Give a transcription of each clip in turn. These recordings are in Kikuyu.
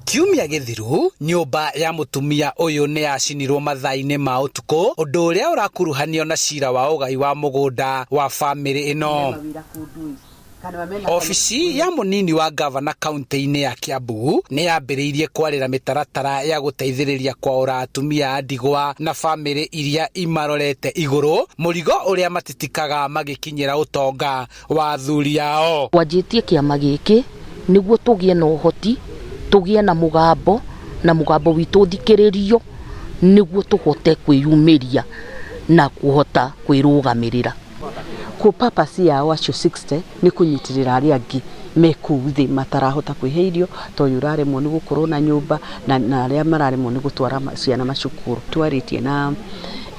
Kiumia gĩthiru nyũmba ya mũtumia ũyũ nĩ yacinirwo mathaa-inĩ ma ũtukũ, ũndũ ũrĩa ũrakuruhanio na cira wa ũgai wa mũgũnda wa bamĩrĩ ĩno. Obici ya mũnini wa gavana kaunti-inĩ ya Kiambu nĩ yambĩrĩirie kwarĩra mĩtaratara ya gũteithĩrĩria kwaũra atumia a ndigwa na bamĩrĩ iria imarorete igũrũ mũrigo ũrĩa matitikaga magĩkinyĩra ũtonga wa athuri ao. Twanjĩtie kĩama gĩkĩ nĩguo tũgĩe na ũhoti, tũgĩe na mũgambo, na mũgambo witũ ũthikĩrĩrio nĩguo tũhote kwĩyumĩria na kũhota kwĩrũgamĩrĩra. Ko purpose yao acio 60 nĩ kũnyitĩrĩra arĩa angĩ me kũu thĩ matarahota kwĩhe irio, ta ũyũ ũraremwo nĩ gũkorwo na nyũmba na arĩa mararemwo nĩ gũtwara ciana macukuru. Twarĩtie na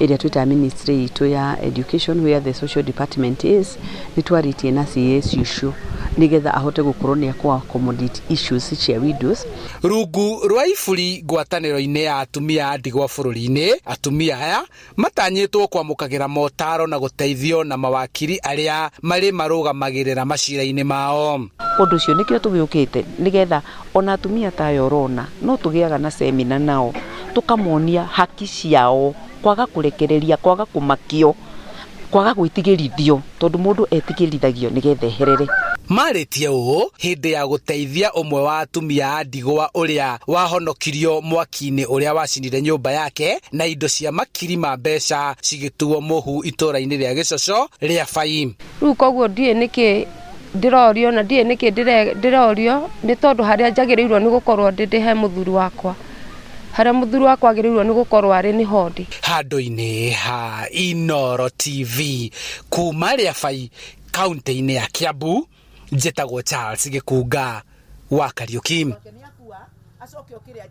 ĩrĩa twĩtaga ministry itũ ya education, where the social department is, nĩ twarĩtie na CS ũcio nĩgetha ahote gũkorwo nĩ akũ accommodate issues cia widows. Rungu rwa iburi ngwatanĩro-inĩ ya atumia a ndigwa bũrũri-inĩ, atumia aya matanyĩtwo kwamũkagĩra motaro na gũteithio na mawakiri arĩa marĩ marũgamagĩrĩra macira-inĩ mao. Ũndũ ũcio nĩkĩo tũgĩũkĩte, nĩgetha ona atumia ta aya ũrona no tũgĩaga na semina nao, tũkamonia haki ciao, kwaga kũrekereria, kwaga kũmakio, kwaga gwĩtigĩrithio, tondũ mũndũ etigĩrithagio nĩgetha eherere. Marĩtie ũũ hĩndĩ ya gũteithia ũmwe wa atumia a ndigwa ũrĩa wahonokirio mwaki-inĩ ũrĩa wacinire nyũmba yake na indo cia makiri ma mbeca cigĩtuo mũhu itũũra-inĩ rĩa Gĩcoco rĩa Bai. Rĩu koguo ndiũĩ nĩkĩ ndĩrorio na ndiũĩ nĩkĩ ndĩrorio, nĩ tondũ harĩa njagĩrĩirwo nĩ gũkorwo ndĩ he mũthuri wakwa, harĩa mũthuri wakwa agĩrĩirwo nĩ gũkorwo arĩ nĩho ndĩ. Handũ-inĩ ha Inooro TV kuma Rĩabai, kaunti-inĩ ya Kiambu, njĩtagwo Charles Gĩkunga wa Kariuki.